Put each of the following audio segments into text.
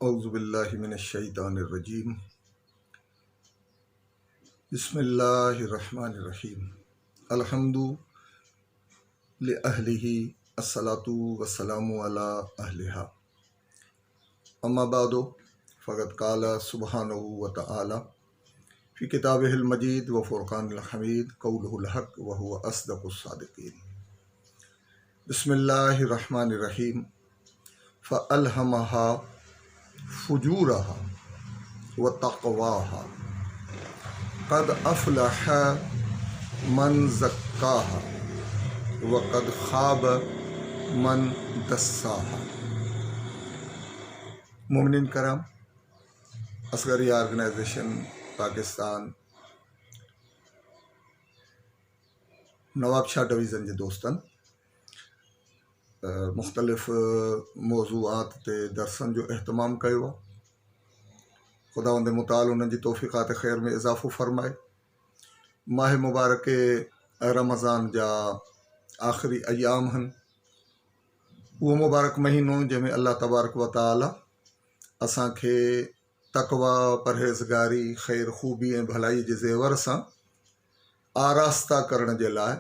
اعوذ بالله من الشيطان الرجيم بسم الله الرحمن الرحيم الحمد لأهله الصلاة والسلام على أهلها اما بعد فقد قال سبحانه وتعالى في كتابه المجيد وفرقان الحميد قوله الحق وهو أصدق الصادقين بسم الله الرحمن الرحيم فالهمها فجورها وتقواها قد افلح من زڪاها وقد خاب من دساها مومنين ڪرام اصغريه آرگنائيزيشن پاڪستان نوابشاهه ڊويزن جي دوستن مختلف موضوعات تي درسن جو اهتمام ڪيو آهي خداوند متعال انهن جي توفيقات خير ۾ اضافو فرمائي ماه مبارڪ رمضان جا آخري ايام هن اهو مبارڪ مهينو جنهن ۾ الله تبارڪ وتعالي اسان کي تقويٰ پرهيزگاري خير خوبي ۽ ڀلائي جي زيور سان آراسته ڪرڻ جي لاء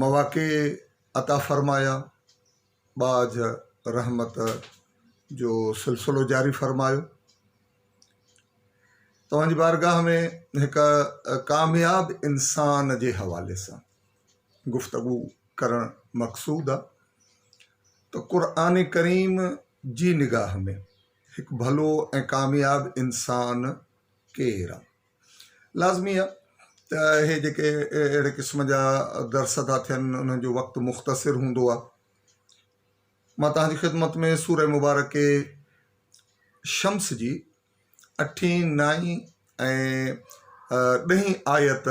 مواقع عطا فرمايا، ٻاجهه، رحمت، جو سلسلو جاري فرمايو. توهان جي بارگاهه ۾ هڪ ڪامياب انسان جي حوالي سان گفتگو ڪرڻ مقصود آ ته قرآن ڪريم جي نگاهه ۾ هڪ ڀلو ۽ ڪامياب انسان ڪير آ؟ لازمي آ ته اهي جيڪي اهڙي قسم جا درس ٿا ٿين انهن جو وقت مختصر هوندو آ. مان توهان جي خدمت ۾ سورة مبارڪ شمس جي اٺين، نائين ۽ ڏهين آيت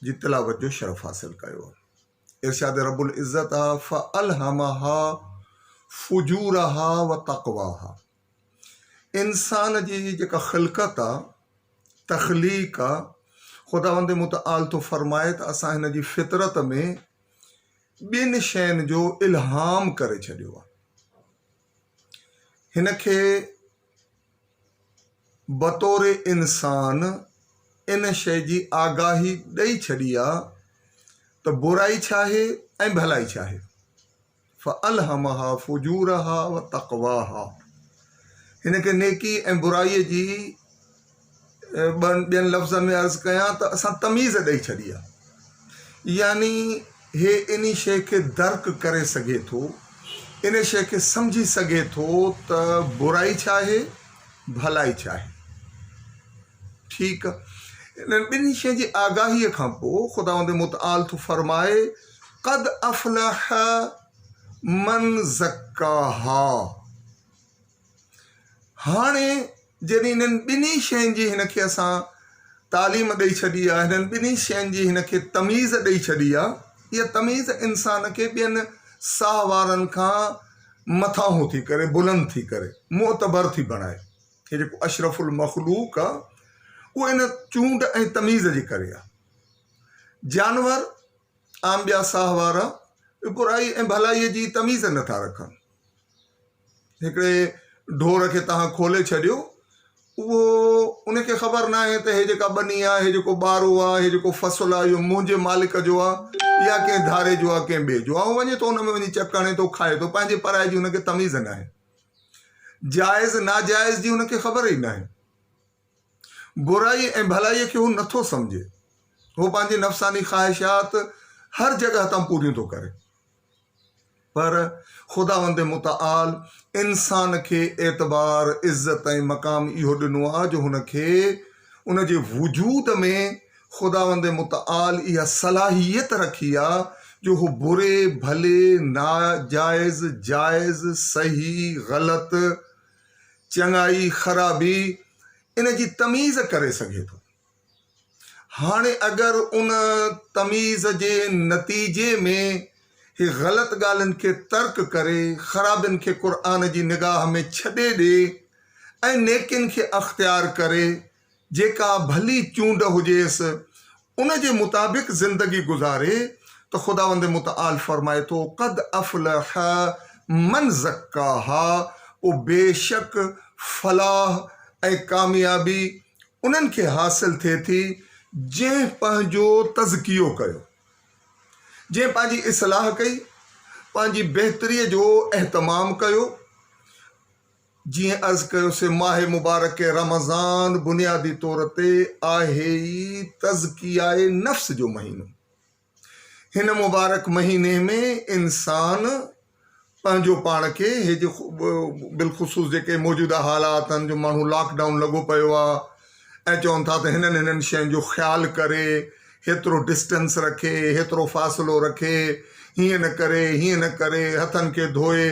جي تلاوت جو شرف حاصل ڪيو آ. ارشاد رب العزت آ فالهمها فجورها وتقواها انسان جي جيڪا خلقت آ، تخليق آ، خداوند متعال ٿو فرمائي ته اسان هن جي فطرت ۾ ٻن شين جو الهام ڪري ڇڏيو آ. هن کي بطور انسان ان شيء جي آگاهي ڏئي ڇڏي آ ته برائي ڇا آهي ۽ ڀلائي ڇا آهي. فالهمها فجورها وتقواها هن کي نيڪي ۽ برائي جي ٻين لفظن ۾ عرض ڪيان ته اسان تميز ڏئي ڇڏي آهي يعني هي انهي شيء کي درڪ ڪري سگهي ٿو ان شيء کي سمجهي سگهي ٿو ته برائي ڇا آهي ڀلائي ڇا آهي ٺيڪ انهن ٻنهي شين جي آگاهيء کان پوء خداوند متعال ٿو فرمائي، قد افلح من زڪاها هاڻي جڏهن انهن ٻنهي شين جي هن کي اسان تعليم ڏئي ڇڏي آهي، هنن ٻنهي شين جي هن کي تميز ڏئي ڇڏي آهي، اها تميز انسان کي ٻين ساهه وارن کان مٿانهون ٿي ڪري، بلند ٿي ڪري، معتبر ٿي بڻائي. هي جيڪو اشرف المخلوق آ اهو ان چونڊ ۽ تميز جي ڪري آ. جانور عام ٻيا ساهه وارا اهي برائي ۽ ڀلائي جي تميز نه ٿا رکن. هڪڙي ڍور کي توهان کولي ڇڏيو اهو ان کي خبر ناهي ته هي جيڪا ٻني آ هي جيڪو ٻارو آ هي جيڪو فصل آ اهو منهنجي مالڪ جو آ يا ڪنهن ڌاري جو آ ڪنهن ٻئي جو آ. هو وڃي ٿو ان ۾ وڃي چڪ هڻي ٿو کائي ٿو پنهنجي پرائي جي ان کي تميز ناهي. جائز ناجائز جي هن کي خبر ئي ناهي. برائي ۽ ڀلائيء کي هو نٿو سمجهي. هو پنهنجي نفساني خواهشات هر جڳهه تان پوريون ٿو ڪري. پر خداوند متعال انسان کي اعتبار، عزت ۽ مقام اهو ڏنو آهي جو هن کي ان جي وجود ۾ خداوند متعال اها صلاحيت رکي آ جو هو بري، ڀلي، ناجائز، جائز، صحيح، غلط، چڱائي، خرابي ان جي تميز ڪري سگهي ٿو. هاڻي اگر ان تميز جي نتيجي ۾ هي غلط ڳالهين کي ترڪ ڪري، خرابين کي قرآن جي نگاهه ۾ ڇڏي ڏي ۽ نيڪين کي اختيار ڪري جيڪا ڀلي چونڊ هجيس، ان جي مطابق زندگي گذاري ته خداوند متعال فرمائي ٿو، قد افلح من زڪاها پوء بيشڪ فلاح ۽ ڪاميابي انهن کي حاصل ٿئي ٿي جنهن پنهنجو تزڪيو ڪيو، جنهن پنهنجي اصلاح ڪئي، پنهنجي بهتريء جو اهتمام ڪيو. جيئن عرض ڪيوسين ماهه مبارڪ رمضان بنيادي طور تي آهي ئي تزڪيه نفس جو مهينو. هن مبارڪ مهيني ۾ انسان پنهنجو پاڻ کي هي جي بالخصوص جيڪي موجوده حالات آهن جو ماڻهو لاڪ ڊائون لڳو پيو آهي ۽ چون ٿا ته هنن هنن شين جو خيال ڪري هيترو ڊسٽنس رکي هيترو فاصلو رکي هيئن نه ڪري هيئن نه ڪري هٿن کي ڌوئي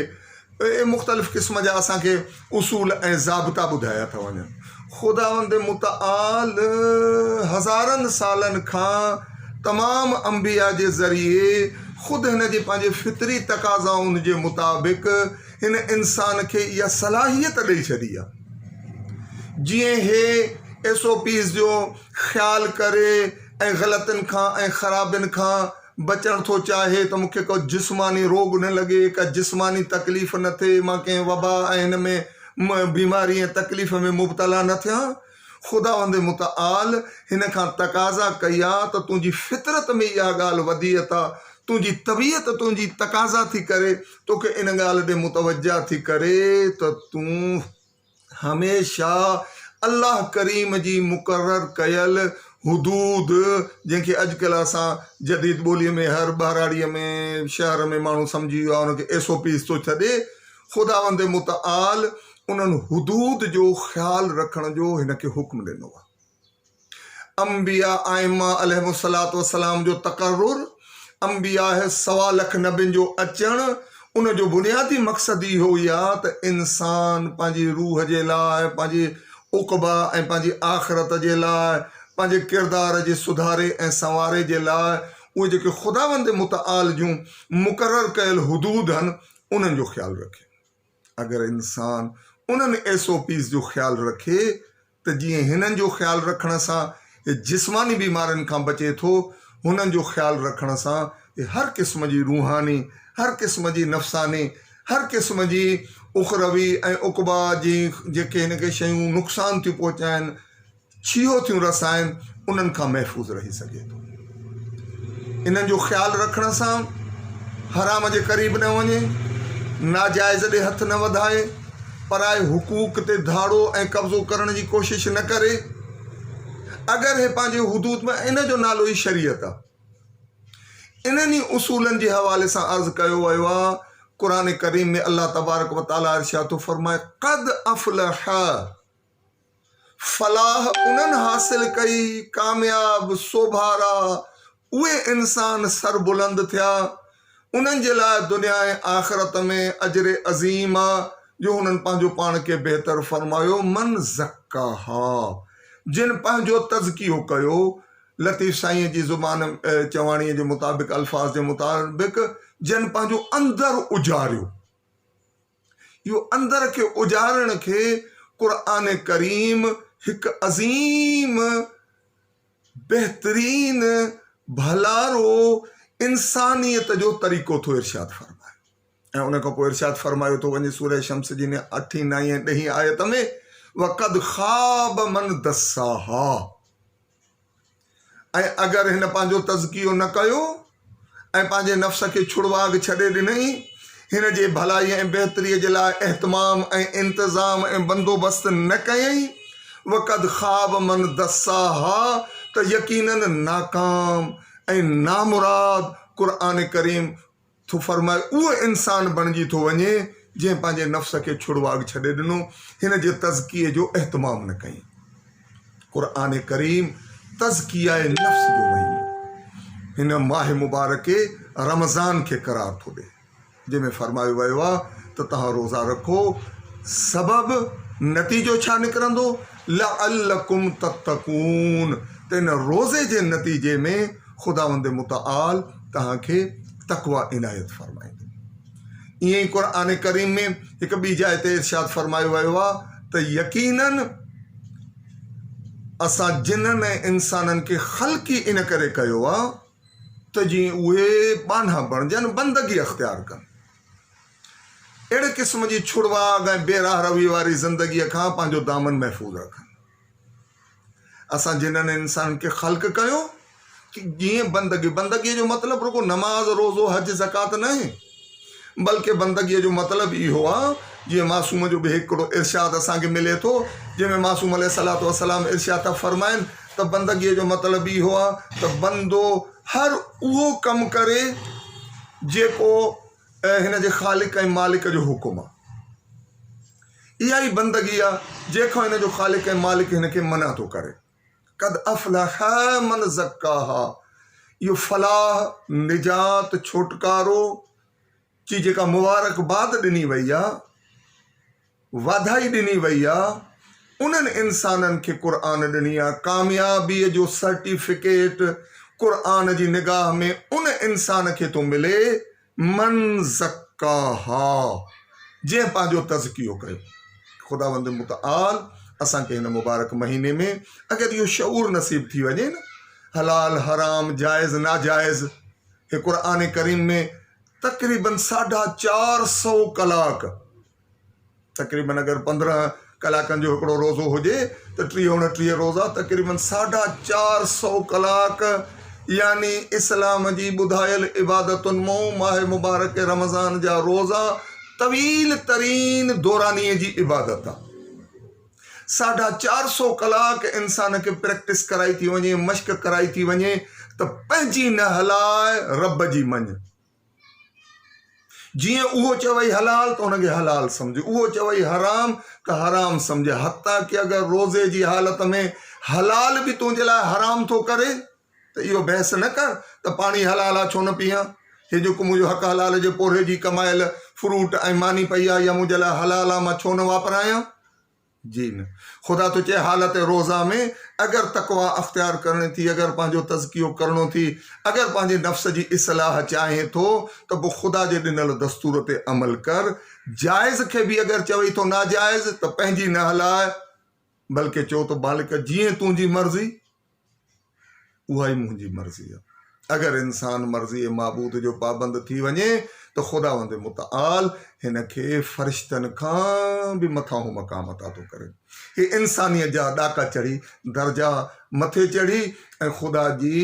اهي مختلف قسم جا اسان کي اصول ۽ ضابطا ٻڌايا ٿا وڃن. خداوند متعال هزارن سالن کان تمام انبياء جي ذريعي خود هن جي پنهنجي فطري تقاضائن جي مطابق هن انسان کي اها صلاحيت ڏئي ڇڏي آهي جيئن هي ايس او پيز جو خيال ڪري ۽ غلطين کان ۽ خرابين کان بچڻ ٿو چاهي ته مون کي ڪو جسماني روڳ نه لڳي، ڪا جسماني تڪليف نه ٿئي، مان ڪنهن وبا ۽ هن ۾ بيماري ۽ تڪليف ۾ مبتلا نه ٿيان. خداوند متعال هن کان تقاضا ڪئي آ ته تنهنجي فطرت ۾ اها ڳالهه وديعت آ، تنهنجي طبيعت تنهنجي تقاضا ٿي ڪري، توکي ان ڳالهه ڏي متوجه ٿي ڪري ته تون. هميشه الله ڪريم جي مقرر ڪيل حدود جنهن کي اڄڪلهه اسان جديد ٻوليء ۾ هر ٻهراڙيء ۾ شهر ۾ ماڻهو سمجهي ويو آهي ان کي ايس او پيز ٿو ڇڏي خداوند متعال انهن حدود جو خيال رکڻ جو هن کي حڪم ڏنو آهي. انبياء ائمه عليهم الصلوة والسلام جو تقرر، انبياء سوا لک نبين جو اچڻ، ان جو بنيادي مقصد اهو ئي آ ته انسان پنهنجي روح جي لاء، پنهنجي عقبيٰ ۽ پنهنجي آخرت جي لاء، پنهنجي ڪردار جي سڌاري ۽ سنواري جي لاء اهي جيڪي خداوند متعال جون مقرر ڪيل حدود هن، انهن جو خيال رکي. اگر انسان انهن ايس او پيز جو خيال رکي ته جيئن هنن جو خيال رکڻ سان هي جسماني بيمارين کان بچي ٿو، هنن جو خيال رکڻ سان هي هر قسم جي روحاني، هر قسم جي نفساني، هر قسم جي اخروي ۽ عقبيٰ جي جيڪي هن کي شيون نقصان ٿيون پهچائن، ڇيهو ٿيون رسائن، انهن کان محفوظ رهي سگهي ٿو. انهن جو خيال رکڻ سان حرام جي قريب نه وڃي، ناجائز ڏي هٿ نه وڌائي، پرائي حقوق تي ڌاڙو ۽ قبضو ڪرڻ جي ڪوشش نه ڪري. اگر هي پنهنجي حدود ۾ ان جو نالو ئي شريعت آ. انهن ئي اصولن جي حوالي سان عرض ڪيو ويو آ، قرآن ڪريم ۾ الله تبارڪ و تعاليٰ ارشاد ٿو فرمائي، قد افلح. فلاح انهن حاصل ڪئي، ڪامياب، سوڀارا، اهي انسان سربلند ٿيا، انهن جي لاء دنيا ۽ آخرت ۾ اجر عظيم آ، جو هنن پنهنجو پاڻ کي بهتر فرمايو، من زڪاها، جن پنهنجو تزڪيو ڪيو، لطيف سائينء جي زبان چواڻيء جي مطابق الفاظ جي مطابق جن پنهنجو اندر اجاريو. اهو اندر کي اجارڻ کي قرآن ڪريم هڪ عظيم بهترين ڀلارو انسانيت جو طريقو ٿو ارشاد فرمائي ۽ ان کان پوء ارشاد فرمايو ٿو وڃي سورة شمس جي اٺين نائين ۽ ڏهين آيت ۾ وقد خاب من دساها ۽ اگر هن پنهنجو تزڪيو نه ڪيو ۽ پنهنجي نفس کي ڇڙواڳ ڇڏي ڏنئي، هن جي ڀلائي ۽ بهتريء جي لاء اهتمام ۽ انتظام ۽ بندوبست نه ڪيائين، وقد خاب من دساها ته يقيناً ناڪام ۽ نامراد قرآن ڪريم ٿو فرمائي، اهو انسان بڻجي ٿو وڃي، جنهن پنهنجي نفس کي ڇڙواڳ ڇڏي ڏنو، هن جي تزڪيي جو اهتمام نه ڪيائين. قرآن ڪريم تزڪيه نفس جو مهينو هن ماهه مبارڪ رمضان کي قرار ٿو ڏئي. جنهن ۾ فرمايو ويو آهي ته توهان روزا رکو، سبب، نتيجو ڇا نڪرندو، لعلڪم تتقون، ته ان روزي جي نتيجي ۾ خداوند متعال توهان کي تقويٰ عنايت فرمائيندو. ائين ئي قرآن ڪريم ۾ هڪ ٻي جاء تي ارشاد فرمايو ويو آهي ته يقيناً اسان جنن ۽ انسانن کي خلق ئي ان ڪري ڪيو آهي ته جيئن اهي ٻانها بڻجن، بندگي اختيار ڪن. اهڙي قسم جي ڇڙواڳ ۽ بي راهه روي واري زندگيء کان پنهنجو دامن محفوظ رکن. اسان جنن انسانن کي خلق ڪيو جيئن بندگي، بندگيء جو مطلب رڳو نماز، روزو، حج، زڪوات ناهي، بلڪه بندگيء جو مطلب اهو آ، جيئن معصوم جو به هڪڙو ارشاد اسان کي ملي ٿو، جنهن ۾ معصوم عليه الصلوة والسلام ارشاد ٿا فرمائن ته بندگيء جو مطلب اهو آ ته بندو هر اهو ڪم ڪري جيڪو هن جي خالق ۽ مالڪ جو حڪم آ. اها ئي بندگي آ جنهن کان هن جو خالق ۽ مالڪ هن کي منع ٿو ڪري. قد افلح من زڪاها اهو فلاح، نجات، ڇوٽڪارو، جي جيڪا مبارڪباد ڏني وئي آ، واڌائي ڏني وئي آ، انهن انسانن کي قرآن ڏني آ، ڪاميابيء جو سرٽيفڪيٽ قرآن جي نگاهه ۾ ان انسان کي ٿو ملي، من زڪاها جنهن پنهنجو تزڪيو ڪيو. خداوند متعال اسان کي هن مبارڪ مهيني ۾ اگر اهو شعور نصيب ٿي وڃي نه حلال حرام جائز ناجائز هي قرآن ڪريم ۾ تقريبن ساڍا چار سئو ڪلاڪ تقريبن اگر 15 ڪلاڪن جو هڪڙو روزو هجي ته ٽيهه اڻٽيهه روزا تقريبن ساڍا چار سئو ڪلاڪ يعني اسلام جي ٻڌايل عبادتن مون ماهه مبارڪ رمضان جا روزا طويل ترين دورانيء جي عبادت آ. ساڍا چار سئو ڪلاڪ انسان کي پريڪٽس ڪرائي ٿي وڃي، مشق ڪرائي ٿي وڃي ته پنهنجي نه هلاء رب جي مڃ. جيئن اهو چوئي حلال ته ان کي حلال سمجهه، اهو چوئي حرام ته حرام سمجهه، حتيٰ ڪه اگر روزي جي حالت ۾ حلال به تنهنجي لاء حرام ٿو ڪري ته اهو بحث نه ڪر ته پاڻي حلال آ ڇو نه پيئان، هي جيڪو منهنجو حق حلال جي پورهيي جي ڪمايل فروٽ ۽ ماني پئي آ اها منهنجي لاء حلال آ مان ڇو نه واپرايان؟ جي نه. خدا ٿو چئي حالت روزه ۾ اگر تقويٰ اختيار ڪرڻي ٿي، اگر پنهنجو تزڪيو ڪرڻو ٿي، اگر پنهنجي نفس جي اصلاح چاهين ٿو ته پوء خدا جي ڏنل دستور تي عمل ڪر. جائز کي به اگر چوي ٿو ناجائز ته پنهنجي نه هلاء بلڪه چئو ته مالڪ جيئن تنهنجي مرضي. اها ئي منهنجي مرضي آهي. اگر انسان مرضيء معبود جو پابند ٿي وڃي ته خداوند متعال هن کي فرشتن کان به مٿانهون مقام عطا ٿو ڪري. هي انسانيت جا ڏاڪا چڙهي، درجا مٿي چڙهي ۽ خدا جي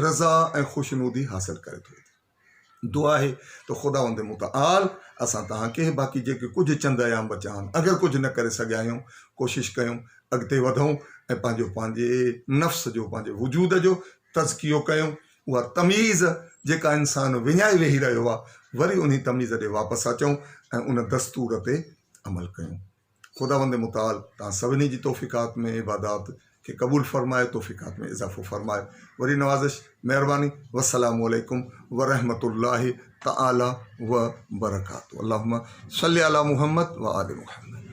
رضا ۽ خوشنودي حاصل ڪري ٿو وڃي. دعا آهي ته خداوند متعال اسان توهان کي باقي جيڪي ڪجهه چند ايام بچا آهن اگر ڪجهه نه ڪري سگهيا آهيون ڪوشش ڪيون اڳتي وڌون ۽ پنهنجو پنهنجي نفس جو پنهنجي وجود جو تزڪيو ڪيون اها تميز جيڪا انسان وڃائي ويهي رهيو آهي وري انهي تميز ڏي واپس اچون ۽ ان دستور تي عمل ڪيون. خداوند متعال توهان سڀني جي توفيقات ۾ عبادات کي قبول فرمائي توفيقات ۾ اضافو فرمائي وري نوازش مهرباني والسلام عليڪم ورحمة الله تعالي وبرڪاته اللهم صل علي محمد وآل محمد.